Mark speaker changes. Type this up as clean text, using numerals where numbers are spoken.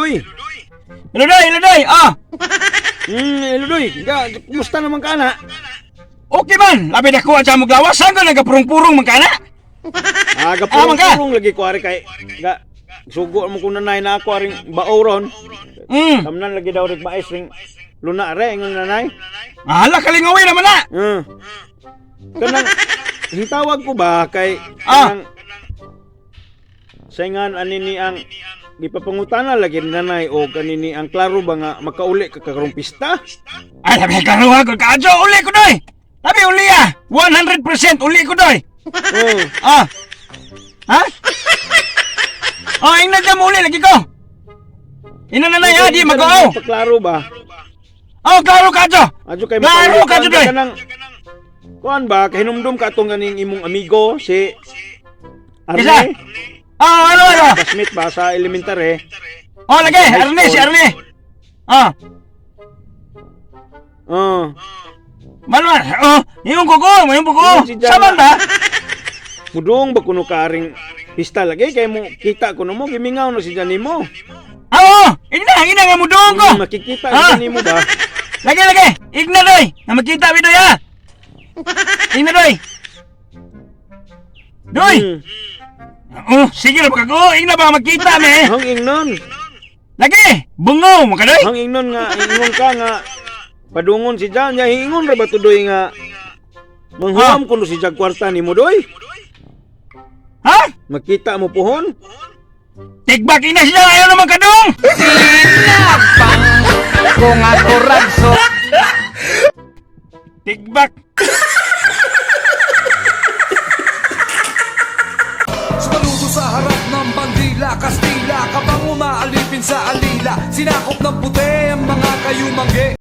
Speaker 1: Doy.
Speaker 2: Hello, Doy, hello, Doy. Ah,
Speaker 1: Hello Doy. Ga, kumusta naman ka na?
Speaker 2: Okay man. Labi na ko at sa maglawas. Saan ka nagkapurong-purong man ka na?
Speaker 1: Ah,
Speaker 2: Ah, man ka.
Speaker 1: gapurong-purong lagi ko ari kay ga sugo mo ko nanay na ako aring bao ron. Tamnan lagi daw rig mais ring luna re ingon nanay.
Speaker 2: Hala, kalingawin naman na.
Speaker 1: Kanang hitawag ko ba kay kanang saingan ani ni ang gipapangutana lagi ni nanay o kanini ang klaro ba nga makauli ka karong pista?
Speaker 2: Ay, labi ka ruha ko kaadyo. Uli ko, Doy. Labi, uli ah. 100% uli ko, Doy.
Speaker 1: Oh.
Speaker 2: Ah. Ha? Oh, ingnan dyan mo uli. Lagi ko. Ina nanay ah, di mag-oo.
Speaker 1: Klaro ba?
Speaker 2: Oh, klaro kaadyo.
Speaker 1: Adyo kay
Speaker 2: Klaro
Speaker 1: makauli
Speaker 2: ka, Judoy.
Speaker 1: Kanang kuan ba kahinumdum ka atong ganing imong amigo si
Speaker 2: Isa.
Speaker 1: Arne?
Speaker 2: Ah, ano, ano?
Speaker 1: Classmate ba sa elementary?
Speaker 2: Oh, lagi. Arne, si Arne. Ah.
Speaker 1: Oh.
Speaker 2: Manuel, oh, yung kuko, yung kuko.
Speaker 1: Yung si Jana.
Speaker 2: Saman ba?
Speaker 1: Mudong ba kuno ka aring pista lagi kay mo kita kuno mo gimingaw na si Janimo.
Speaker 2: Ah, oo, igna, igna nga mudong ko.
Speaker 1: Makikita
Speaker 2: Ah.
Speaker 1: si Janimo ba?
Speaker 2: Lagi, lagi. Igna doy. Nga makita mi doy ah. Igna doy. Doy. Oh, sige ra ko. Igna ba makita mi?
Speaker 1: Hang ingnon.
Speaker 2: Lagi, bungo mo ka doy.
Speaker 1: Hang ingnon nga ingon ka nga padungon si Jan ya ingon ra ba tudoy nga manghuam kuno si Jag kwarta nimo doy.
Speaker 2: Ha?
Speaker 1: Makita mo pohon.
Speaker 2: Tigbak ina siya ayaw naman kadong.
Speaker 3: Sinabang kung ako ragso.
Speaker 2: Tigbak.
Speaker 4: Sumaludo sa harap ng bandila, Kastila, kabang umaalipin sa alila. Sinakop ng puti ang mga kayumanggi.